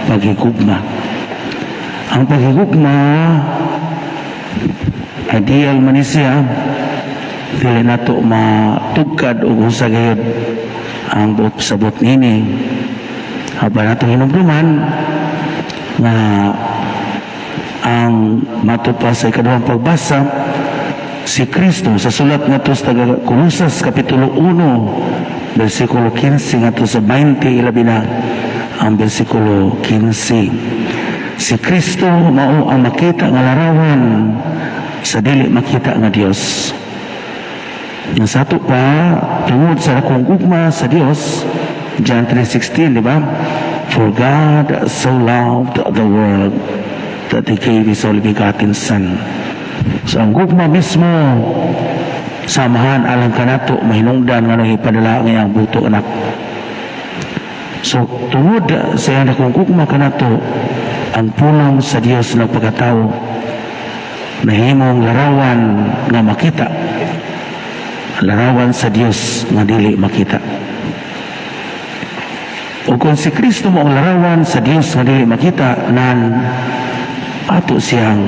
paghigugma. Ang paghigugma, ideal man ni siya, dili nato matugkad og unsa gayud ang buot pasabot nini. Apan atong hinumduman nga ang matod pa sa ikaduhang pagbasa, si Kristo sa sulat ngadto sa taga Kolosas, kapitulo 1, bersikulo 15 ngadto sa 20, ilabi na ang bersikulo 15. Si Kristo mao ang makita nga larawan sa dili makita nga Dios. Nga sa ato pa, tungod sa dakong gugma sa Dios, John 3:16, di ba? "For God so loved the world that He gave His only begotten Son." So ang gugma mismo sa Amahan alang kanato mahinungdan nga ipadala ang iyang bugtong Anak. So tungod sa iyang dakong gugma kanato, ang Pulong sa Dios nagpakatao, nahimong larawan nga makita, larawan sa Dios nga dili makita. O kung si Kristo mao ang larawan sa Dios nga dili makita, nan ato siyang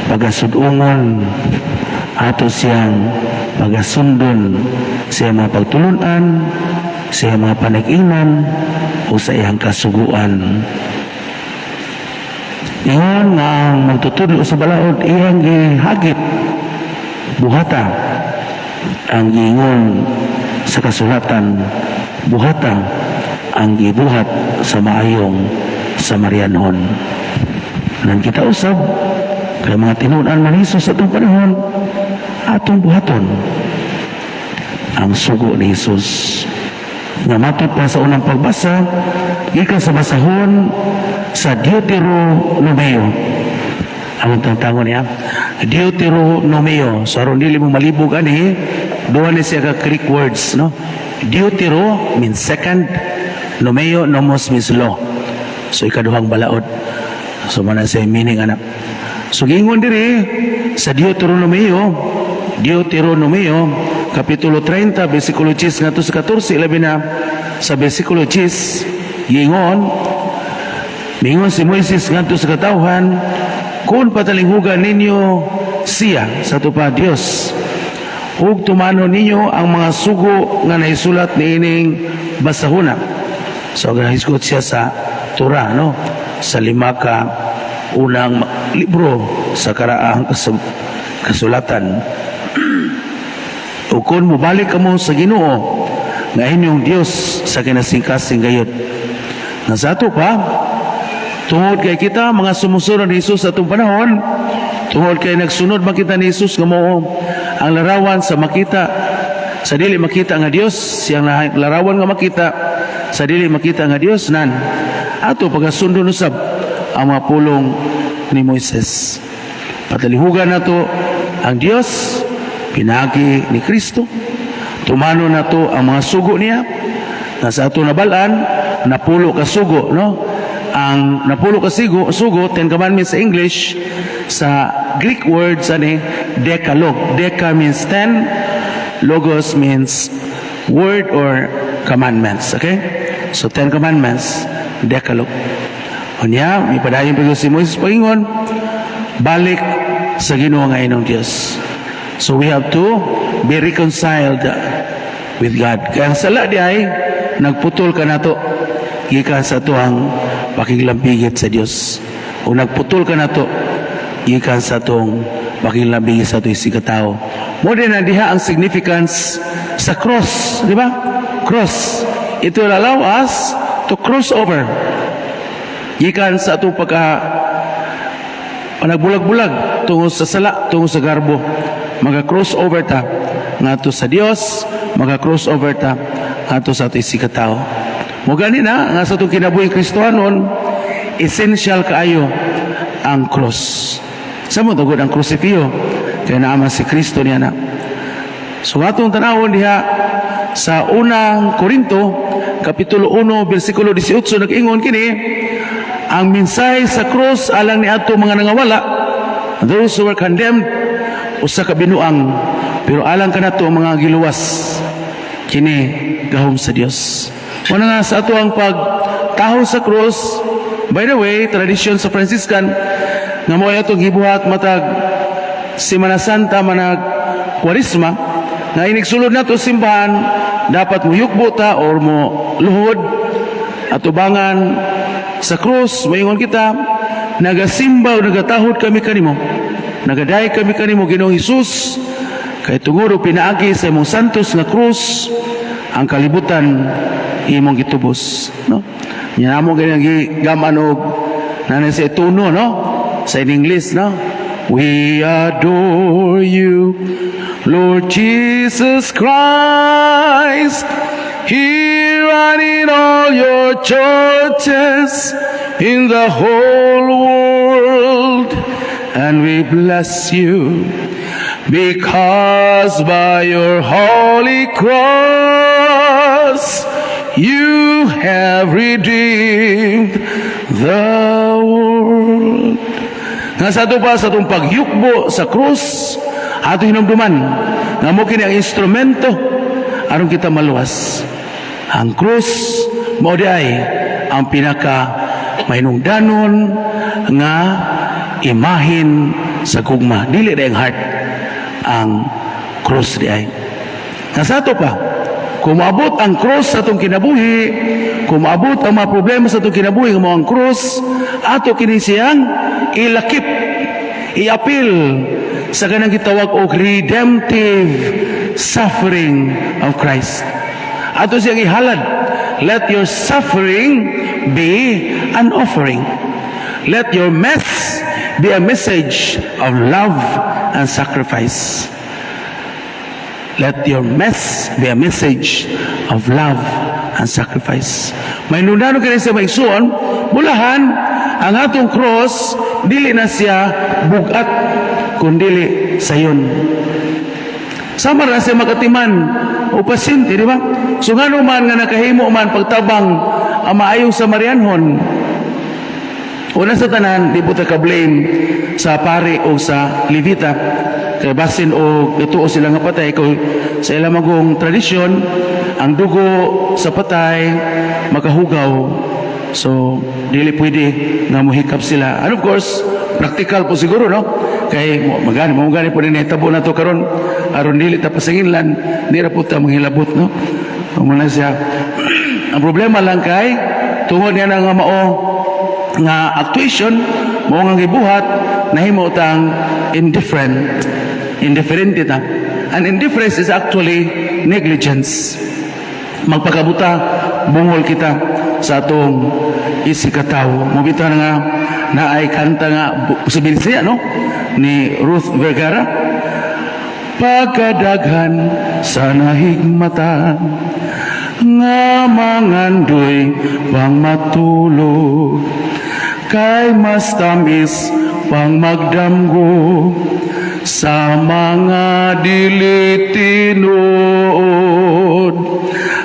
pagasud-ungon, ato siyang pagasundon sa iyang mga pagtulunan, sa iyang mga panag-ingnan o sa iyang kasuguan. Ingon nga ang magtutudlo sa balaod iyang gihagit, buhata ang giingon sa kasulatan, buhata ang gibuhat sa maayong Samarianhon. Nan kita usab kay mga tinunan man ni Jesus sa atong panahon, atong buhaton ang sugo ni Jesus. Nga matod pa sa unang pagbasa, gikan sa basahon sa Deuteronomio. Ang tangtangon niya, Deuteronomio. So aron dili mo malibog ani, duha ni siya ka Greek words, no? Deutero means second, nomeo, nomos means law. So ikaduhang balaod. So mao na siya meaning ana. So giingon diri sa Deuteronomio, Deuteronomio kapitulo 30 bersikulo 10 ngadto sa 14, labi na sa bersikulo 10, giingon, mingon si Moises ngadto sa katawhan, "Kung patalinghugan ninyo siya," sa ato pa Dios, "ug tumanon ninyo ang mga sugo nga naisulat niining basahuna." So hisgot siya sa Torah, no, sa lima ka unang libro sa karaang kasulatan. "Ug kung mobalik kamo sa Ginoo nga inyong Dios sa kinasingkasing gayud." Nga sa ato pa, tungod kay kita mga sumusunod ni Jesus sa atong panahon, tungod kay nagsunod man kita ni Jesus nga mao ang larawan sa makita sa dili makita nga Dios, siyang larawan nga makita sa dili makita nga Dios, nan ato pagasundon usab ang mga pulong ni Moises. Patalihugan nato ang Dios pinagi ni Kristo. Tumano nato ang mga sugo niya. Na sa ato nabalaan, 10 ka sugo, no? Ang 10 ka sugo, Ten Commandments sa English, sa Greek words ani Decalogue. Deca means 10, logos means word or commandments. Okay? So Ten Commandments, Decalogue. Unya, mipadayon pa si Moises paingon, balik sa Ginoo nga inyong Dios. So we have to be reconciled with God. Kaya ang sala di ay nagputol ka nato gikan sa atuang pakiglambigit sa Dios. O nagputol ka nato gikan sa atong pakiglambigit sa atong isigkatawo. Mao din na diha ang significance sa cross, di ba? Cross. It will allow us to cross over gikan sa atong pagka panagbulag-bulag tungo sa sala, tungo sa garbo. Maga cross over ta ngadto sa Dios, maga cross over ta ngadto sa atong isigkatawo. Mao gani na nga sa atong kinabuhi Kristohanon, essential kaayo ang cross. Sa mo tugod ang krusifiho kay naa man si Kristo niya na. So atong tanawon diha sa Unang Korinto kapitulo 1 bersikulo 18, nag-ingon kini, "Ang mensahe sa cross alang ni ato mga nangawala, those who were condemned, usa ka binuang, pero alang kanato mga giluwas, kini gahom sa Dios." Mao na nga sa ato ang pagtaho sa cross, By the way, tradisyon sa Franciscan nga mo atong gibuhat matag Semana Santa, manag Kwaresma, nga inigsulod nato simbahan, dapat mo yukbo ta or mo luhod atubangan sa krus. Moingon kita, "Nagasimba o nagatahod kami kanimo, nagaday kami kanimo, Ginoong Hesus, kay tungod og pinaagi sa imong santos nga krus, ang kalibutan imong gitubos," no? Nya amo gani gigaman og nanay sa tono, no, sa in English, no? "We adore you, Lord Jesus Christ, here and in all your churches in the whole world, and we bless you because by your holy cross you have redeemed the world." Nga sa ato pa sa atong pagyukbo sa krus, ato hinumduman nga mo kini ang instrumento aron kita maluwas. Ang krus mao di ay ang pinaka mahinungdanon nga imahin sa gugma. Dili ang heart, ang krus di ay. Nga sa ato pa, kung maabot ang krus sa atong kinabuhi, kung maabot ang mga problema sa atong kinabuhi nga mao ang krus, ato kini siyang ilakip, iapil sa kanang gitawag og redemptive suffering of Christ. Ato siyang ihalad. Let your suffering be an offering. Let your mess be a message of love and sacrifice. Let your mess be a message of love and sacrifice. May nunano kini sa maigsuon, bulahan, ang atong cross, dili na siya bugat, kundili sayon. Sama ra siya magatiman o pasyente, di ba? So ngano man nga nakahimo man pagtabang ang maayong Samarianhon? Una sa tanan, di po ta ka-blame sa pari o sa Levita. Kay basin o ituo sila nga patay, kay sa ilang magong tradisyon, ang dugo sa patay makahugaw. So, dili pwede nga mohikap sila. And of course, practical po siguro, no? Kay magani, mo gani po din tabo na to karon aron dili ta pasinginlan, di ra po ta manghilabot, no? Mao na siya. Ang problema lang kay tungod niya na nga mao nga actuation mo nga gibuhat, nahimo tang indifferent, indifferent ta, and indifference is actually negligence. Magpakabuta bungol kita sa atong isigkatawo. Mo bitaw nga naay kanta nga sa Binisaya, no, ni Ruth Vergara, "Pagkadaghan sa nahigmatan nga mangandoy pang matulog, kay mas tamis pang magdamgo sa mga dili tinuod.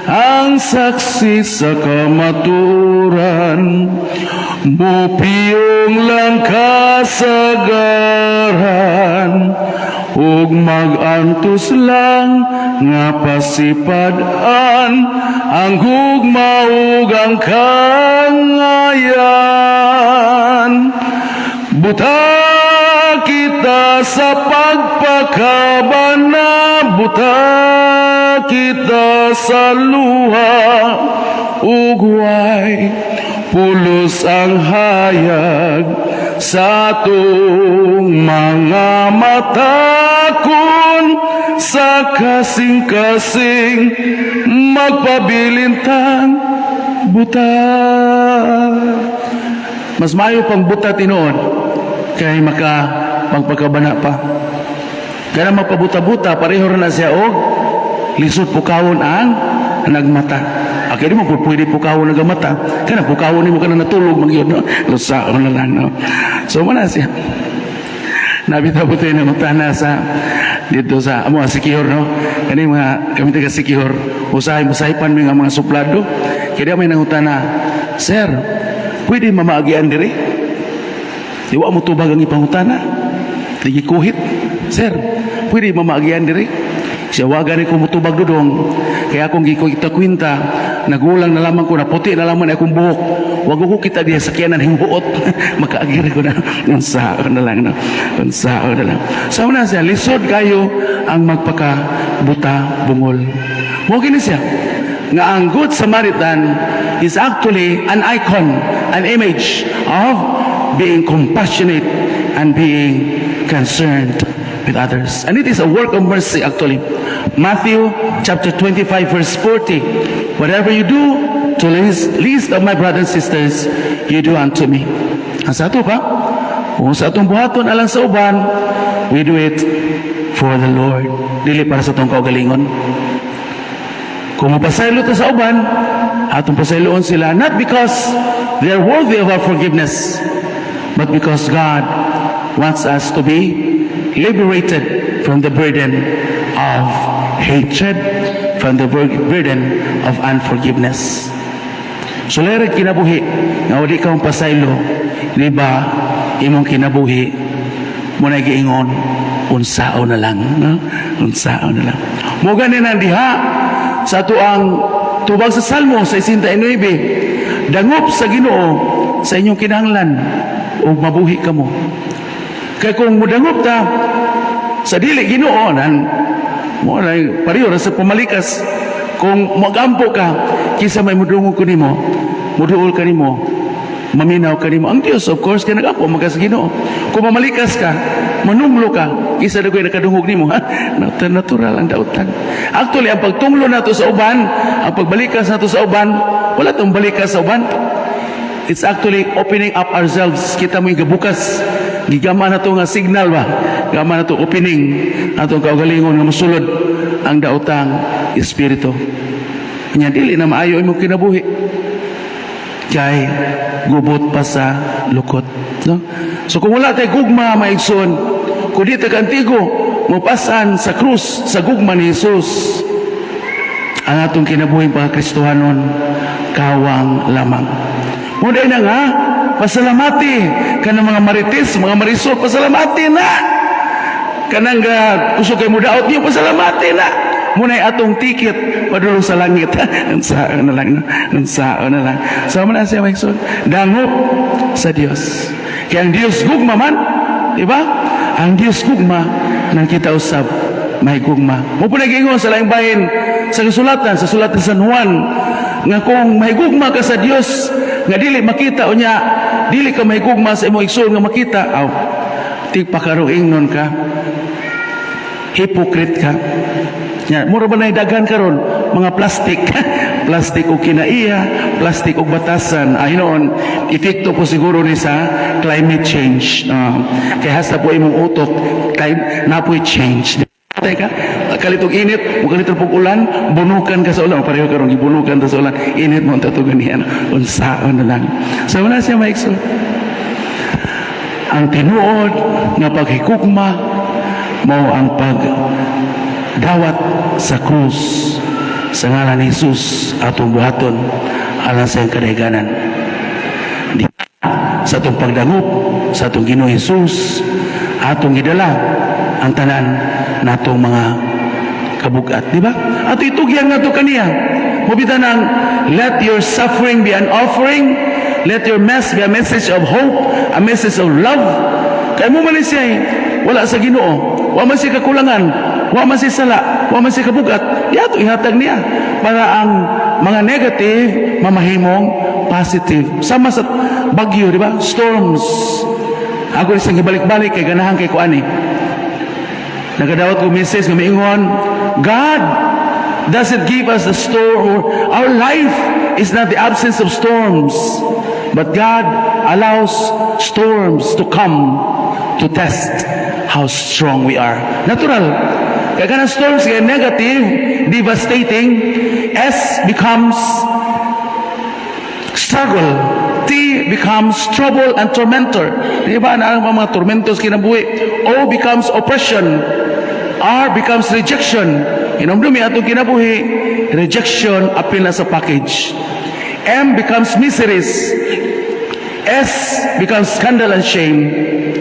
Ang saksi sa kamaturan, mupiyong lang kasagaran ug mag-antos lang nga pasipad-an ang gugma ug ang kangayan. Buta kita sa pagpakabana, buta kita sa luha, ug way pulos ang hayag sa atong mga mata kun sa kasing-kasing magpabilin tang buta." Mas maayo pang buta tinuod kay maka pagpakabana pa. Kaya magpabuta-buta, pareho ra na siya og lisod pukawon ang nagmata. Okay, di mo po pwede pukawon nagamata. Kana pukawon nimo kana natulog man gyud, no. Lusa na lang, no. So mo na siya. Nabita po tayo ng utana sa dito sa amo Siquijor, no. Kani mga kami taga Siquijor, usahay musaypan mi nga mga suplado. Kaya may nangutana, "Sir, pwede mamaagian diri?" Di wa mo tubag ang ipangutana. Di kuhit. "Sir, pwede mamaagian diri?" Siya, "Wa gani ko mutubag, dudong. Kaya akong gikuwita kwinta, Nagulang na lamang ko, naputi na lamang akong buhok. Wag ko kita diha sakyanan himuot. Makaagir ko na. Unsaon na lang, no? Unsaon na lang. So na siya, lisod kayo ang magpakabuta bungol. Mo gini siya nga ang Good Samaritan is actually an icon, an image of being compassionate and being concerned with others. And it is a work of mercy, actually. Matthew chapter 25 verse 40. "Whatever you do to least, least of my brothers and sisters, you do unto me." Ang sa ato pa, kung sa atong buhaton alang sa uban, we do it for the Lord. Dili para sa atong kaugalingon. Kung mapasaylo ta sa uban, atong pasayloon sila not because they are worthy of our forgiveness, but because God wants us to be liberated from the burden of hatred, from the burden of unforgiveness. So lahi kinabuhi nga wali ka pasaylo, di ba, imong kinabuhi mo na giingon, unsao na lang, no? Unsao na lang. Mo gani nang diha sa ato ang tubag sa Salmo sa 69, dangop sa Ginoo sa inyong kinahanglan ug mabuhi kamo. Kay kung mudangop ta sa dili Ginoo nan mo na pareho ra sa pamalikas. Kung magampo ka, kinsa may mudungog ko nimo, muduol ka nimo, maminaw ka nimo? Ang Dios, of course, kay nagampo man ka sa Ginoo. Kung mamalikas ka, manunglo ka, kinsa na ko'y nakadungog nimo, ha? Natural ang dautan. Actually, ang pagtunglo nato sa uban, ang pagbalikas nato sa uban, wala tong balikas sa uban. It's actually opening up ourselves. Kita mo yung gabukas. Gigama na to nga signal ba? Gama na to opening atong kaugalingon nga musulod ang daotang espiritu. Nya dili na maayo imong kinabuhi. Kay gubot pa sa lukot. No? So kung wala tay gugma, mga igsoon, kung di ta kantigo mopasan sa krus sa gugma ni Jesus, ang atong kinabuhing pagkakristohanon kawang lamang. Mo na nga, pasalamati kanang mga marites, mga marisol, pasalamati na. Kanang kusog kay mudaot niyo, pasalamati na. Muna'y atong ticket padulong sa langit. Unsaon na lang, no? Unsaon na lang. So, mo na siya, mga igsoon. Dangop sa Dios. Kaya ang Dios gugma man, di ba? Ang Dios gugma nang kita usab may gugma. Mo po nagingon sa laing bahin sa kasulatan, sa sulatan sa San Juan, nga kung may gugma ka sa Dios nga dili makita unya dili ka may gugma sa imong igsoon nga makita, aw tigpakaroing nun ka, hypocrite ka. Nya, mura ba na daghan karon mga plastic, plastic og kinaiya, plastic og batasan. Ay noon, epekto po siguro ni sa climate change. Kay hasta po imong utok, kay napoy change. Teka, kalitog init, o kalitog pog ulan, bunukan ka sa ulan. Pareho karon gibunukan ta sa ulan. Init mo ang tatugan niya. Unsaon na lang. So wala siya, mga igsoon. Ang tinuod nga paghigugma mao ang pagdawat sa krus sa ngalan ni Jesus atong buhaton alang sa iyang kadayganan. Di sa atong pagdangop sa atong Ginoo Jesus, atong gidala ang tanan natong mga kabugat, di ba? Ato itugyan nga to kaniya. Mubita nang let your suffering be an offering, let your mess be a message of hope, a message of love. Kay mo man siya eh, wala sa Ginoo, wa man siya kakulangan, wa man siya sala, wa man siya kabugat, yato ihatag niya para ang mga negative mamahimong positive. Sama sa bagyo, di ba? Storms. Ako rin siyang gibalik-balik kay ganahan kay kuani. Nagadawat ko message nga miingon, God doesn't give us the storm. Our life is not the absence of storms, but God allows storms to come to test how strong we are. Natural. Kaya kanang storms kaya negative, devastating, S becomes struggle. T becomes trouble and tormentor. Di ba na ang mga tormentos kinabuhi? O becomes oppression. R becomes rejection. Inomdumi atong kinabuhi, rejection apil na sa package. M becomes miseries. S becomes scandal and shame.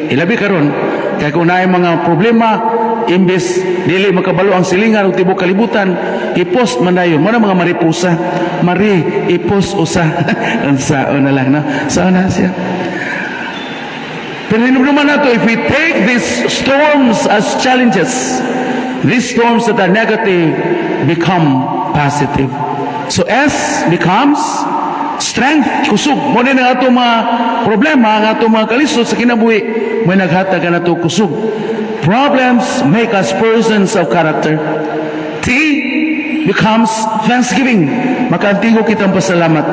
Ilabi karon kay kung naay mga problema, imbes dili makabalo ang silingan ug tibok kalibutan, I-post man dayon. Mao na mga maripusa. Mari, i-post usa. Unsaon na lang, no? So na siya. Pero hinumduman nato, if we take these storms as challenges, these storms that are negative become positive. So S becomes strength, kusog. Mao ni ang ato mga problema, ang ato mga kalisod sa kinabuhi, may naghatag ka nato kusog. Problems make us persons of character. T becomes thanksgiving. Makaantigo kitang pasalamat.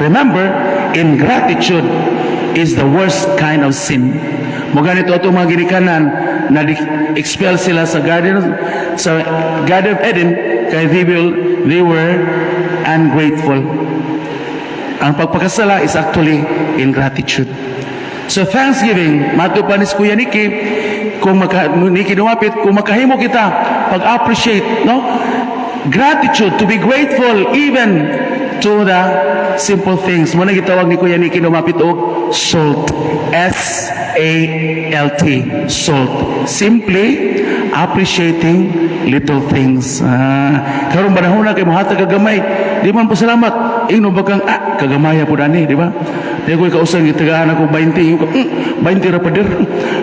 Remember, ingratitude is the worst kind of sin. Mao ganito ato mga ginikanan na expel sila sa Garden of Eden kay they were ungrateful. Ang pagpakasala is actually ingratitude. So thanksgiving, mato pa ni Kuya Niki, kung maka, Niki dumapit, kung makahimo kita pag-appreciate, no? Gratitude, to be grateful even to the simple things. Mao na gitawag ni Kuya Niki dumapit og salt. SALT. Salt. Simply appreciating little things. Ah, karon panahon na kay mohatag ka gamay, di man pasalamat. Ingno ba kang ah, kagamaya po dani, di ba? Di ko kausan gitagaan ako 20, yung 20 ra pader.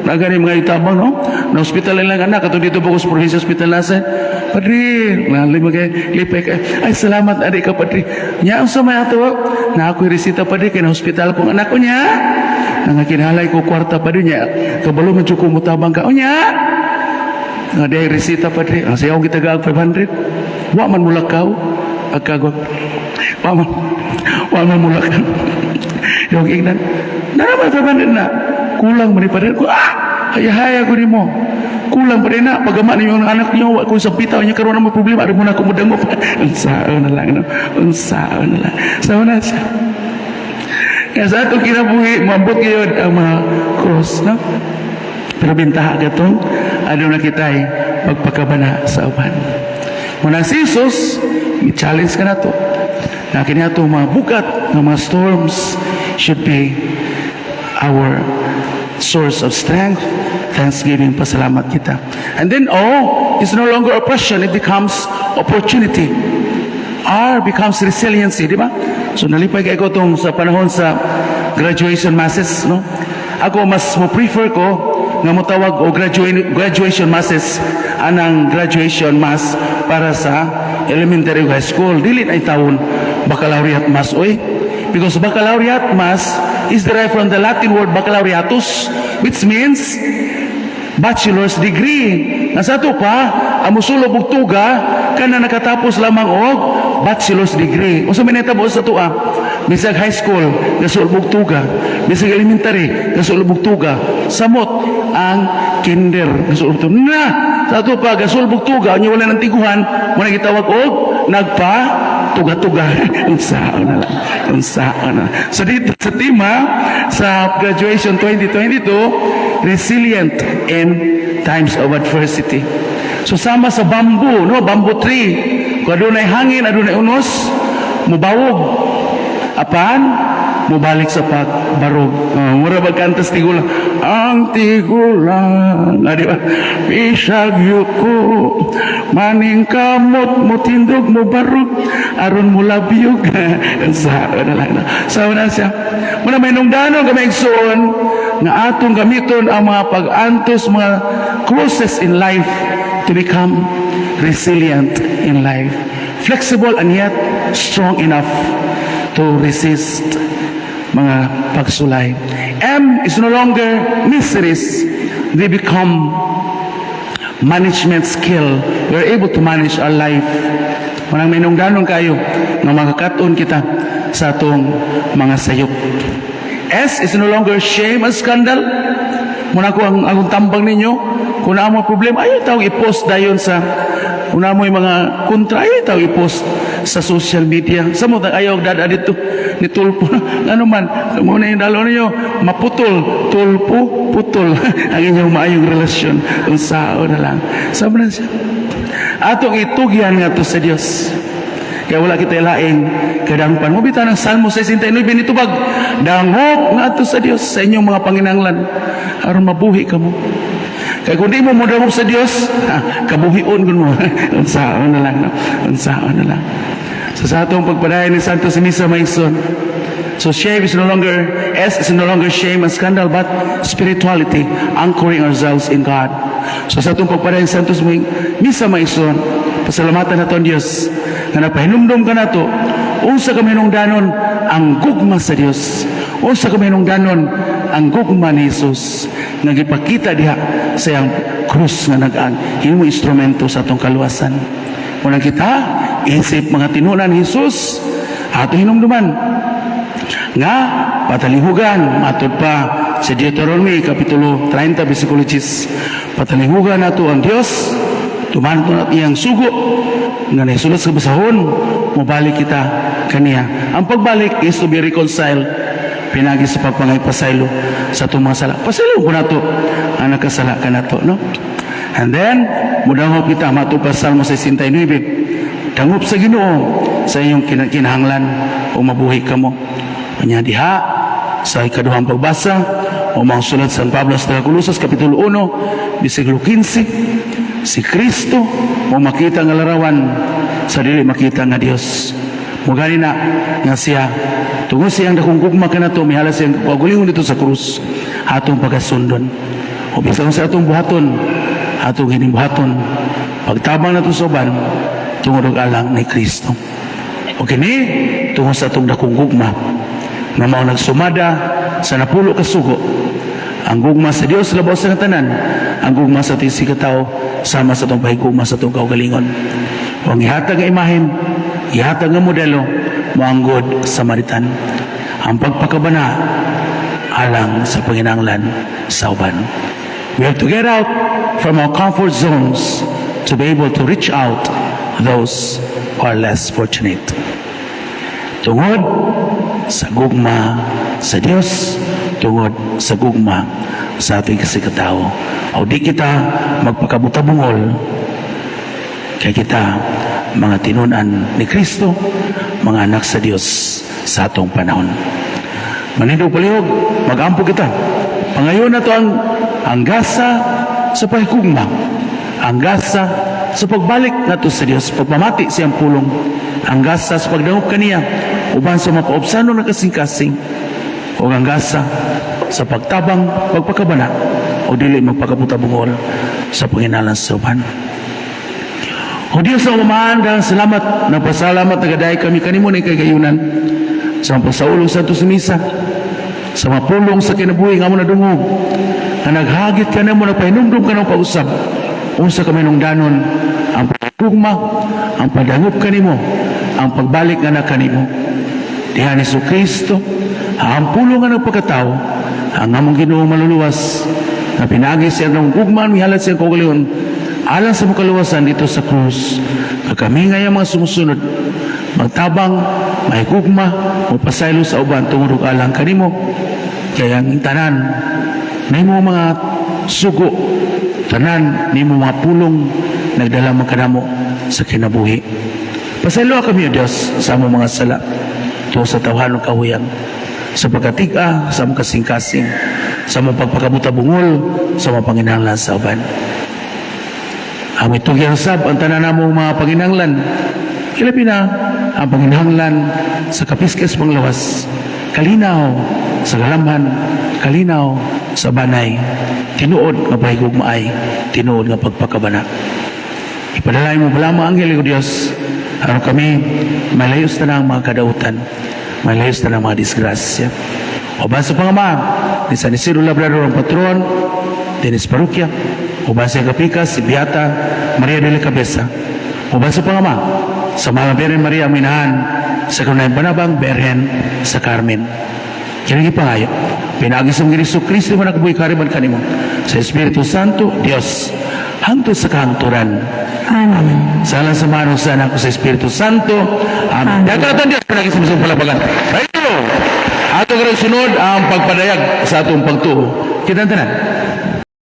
Na gani mga itabang, no? Na hospital lang anak katong dito po sa provincial hospital nasa. Padre, na lima kay lipay kay. Ay, salamat adi ka, padre. Nya unsa may ato? Na ako'y resita, padre, kay na hospital kong anak ko nya. Nangakinhalay ko kwarta, padre, nya. Kabalo man jud ko mutabang ka. Unya. Nga di ay resita, padre. Ang sayaw kita gaag 500. Wa man mulakaw. Agkagwag. Wa man mulakaw. Yung ingnan. Na naman 500 na. Kulang man ni padre. Ko ah, hayahaya ko nimo. Kulang pa rin na. Pagama ninyo ang anak niyo, wa ko sa bitaw niya karon na may problema. Ari mo na ako mudangop. Unsaon na lang, no? Unsaon na lang. Sao na siya. Kaya sa atong kinabuhi, maabot gyud ang mga cross, no? Pero bintaha katong aduna kita'y pagpakabana sa uban. Muna si Jesus, i-challenge ka nato. Na kini ato mga bugat ng mga storms should be our source of strength, thanksgiving, pasalamat kita. And then, O is no longer oppression, it becomes opportunity. R becomes resiliency, di ba? So nalipay kay ko tong sa panahon sa graduation masses, no? Ako mas mo prefer ko nga motawag og graduation masses anang graduation mass para sa elementary ug high school. Dili na tawon baccalaureate mass, oy. Because baccalaureate mass is derived from the Latin word baccalaureatus, which means bachelor's degree. Na sa ato pa, ang musulob og tuga kana nakatapos lamang og bachelor's degree. Unsa may nahitabo sa ato ah? Bisag high school, gasulub og tuga. Bisag elementary, gasulub og tuga. Samot ang kinder, gasulub tuga. Na, sa ato pa, gasulub og tuga, unya wala nang tiguhan, mao na gitawag og nagpa tuga-tuga. Unsaon na lang. Unsaon na. So dito sa tema sa graduation 2022, resilient in times of adversity. So sama sa bamboo, no? Bamboo tree. Kung adunay hangin, adunay unos, mubawog. Apan, mubalik sa pagbarog. Oh, mura ba kantas tigulang? Ang tigulang, ah, di ba? Bisag yuko, maning kamot, mo tindog, mo barog, aron mo labyog. Sa na lang. Sa na siya. Muna may nungdanon kami igsoon, nga atong gamiton ang mga pag-antos, mga crosses in life to become resilient in life. Flexible and yet strong enough to resist mga pagsulay. M is no longer miseries. They become management skill. We're able to manage our life. Manang may nungdanon kayo nga makakaton kita sa atong mga sayop. S is no longer shame and scandal. Muna ko ang akong tambang ninyo, kung naa mo problema, ayaw tawag i-post dayon sa kung naa mo yung mga kontra, ayaw tawag i-post sa social media. Sa mo, ayaw dada dito ni Tulfo. Ano man, mao na yung dalo ninyo, maputol, tulpo, putol. Ang inyong maayong relasyon. Unsao na lang. Sabi na siya. Atong itugyan nga to sa Dios. Kaya wala kita laing kadangpan. Mo bitaw ng Salmo 69 nitubag. Dangop nga sa Dios sa inyong mga panginanglan aron mabuhi kamo. Kay kung di mo modangop sa Dios, ha, kabuhion gud mo. Unsaon na lang, no? Unsaon na lang. So sa atong pagpadayon ni Santos Misa, mga igsoon. So shame is no longer, S is no longer shame and scandal, but spirituality, anchoring ourselves in God. So sa atong pagpadayon Santos Misa, mga igsoon, pasalamatan nato ang Dios nga napahinumdom kanato unsa kahinungdanon ang gugma sa Dios. Unsa kahinungdanon ang gugma ni Jesus nga gipakita diha sa iyang krus nga nag-ang himo instrumento sa atong kaluwasan. Muna kita isip mga tinunan ni Jesus, ato hinumduman nga patalihugan, matud pa sa Deuteronomy Kapitulo 30 versikulo 10, patalihugan nato ang Dios, tumanon nato iyang sugo nga naisulat sa basahon, mobalik kita kaniya. Ang pagbalik is to be reconciled pinagi sa pagpangay pasaylo sa atong mga sala. Pasaylo ko nato ang nakasala kanato, no? And then mudangop kita matud pa sa Salmo 69, dangop sa Ginoo sa inyong kinahanglan o mabuhi kamo. Kanya diha sa ikaduhang pagbasa o mga sulat San Pablo sa Colosas Kapitulo 1 bersikulo 15, si Kristo mo makita nga larawan sa dili makita nga Dios. Mugani na nga siya, tungod siyang dakong gugma kanato, mihala siyang kaugalingon dito sa krus atong pagkasundon. O bisan sa atong buhaton, atong hining buhaton pagtabang nato sa uban tungod og alang ni Kristo. O kini tungod sa atong dakong gugma nga mao nagsumada sa 10 ka sugo: ang gugma sa Dios labaw sa tanan, ang gugma sa ating katao sama sa atong pahigugma sa atong kaugalingon. O ang ihatag nga imahen, ihatag nga modelo mo ang Good Samaritan, ang pagpakabana alang sa panginanglan sa uban. We have to get out from our comfort zones to be able to reach out those who are less fortunate. Tungod sa gugma sa Dios, tungod sa gugma sa ating kasikatao. O di kita magpakabutabungol kay kita mga tinunan ni Kristo, mga anak sa Dios sa atong panahon. Manindog palihog, magampo kita. Pangayon na to ang gasa sa pahigugma, ang gasa sa pagbalik nato sa Dios, pagpamati siyang pulong, ang gasa sa pagdangop kaniya, uban sa mapaubsanon na kasing-kasing, o ang gasa sa pagtabang, pagpakabana, o dili magpakabutabungol sa panginahanglan sa uban. O Diyos sa umahan, dahil salamat, napasalamat nagaday kami kanimo ni kagayunan sa mga pasaulong sa Santo Misa, sa mga pulong sa kinabuhi nga amo nadungog, nga naghagit ka namo, nagpahinumdum ka ng pag-usab, unsa kahinungdanon ang pagugma, ang padangop kanimo, ang pagbalik nga na kanimo. Diha ni Kristo, ang pulong nga nagpakatao, ang among Ginoong maluluwas, na pinagi siya ng gugma, mihalat siya kaugalingon, alang sa makaluwasan dito sa krus. Kami nga mga sumusunod, magtabang, mahigugma, o pasaylo sa uban tungod og alang kanimo. Kaya ang tanan, nimo mga sugo, tanan nimo mga pulong, nagdala man kanamo sa kinabuhi. Pasaylo kami, O Diyos, sa among mga sala, tuo sa tawhanong kahuyang, sa pagkatig-a, sa among kasing-kasing, sa among pagpakabuta-bungol, sa mga panginahanglan sa uban. Ang itugyan sab ang tanan namong mga panginahanglan. Ilabi na ang panginahanglan sa kapiskes panglawas, kalinaw sa galamhan, kalinaw sa banay, tinuod nga pahigugmaay, tinuod nga pagpakabana. Ipadalay mo bala mga anghel, O Diyos, aron kami malayo sa tanang mga kadautan, malayo sa tanang mga disgrasya. Uban sa pangama ni San Isidro Labrador, ang patron dinis parokya, uban sa kapikas si Beata Maria de la Cabeza, uban sa pangama sa mga Birhen Maria ang minahan sa kanunay banabang Berhen sa Carmen. Kini gipangayo pinaagi sa mga Hesus Kristo man nagbuhi kariban kanimo sa Espiritu Santo Dios hangtod sa kahangturan. Amen. Sa ngalan sa Amahan, sa Anak, sa Espiritu Santo. Amen. Amen. Daghang Diyos pinagi sa mismong palabagan. Right. Ato karon sunod ang pagpadayag sa atong pagtuo. Kita tanan.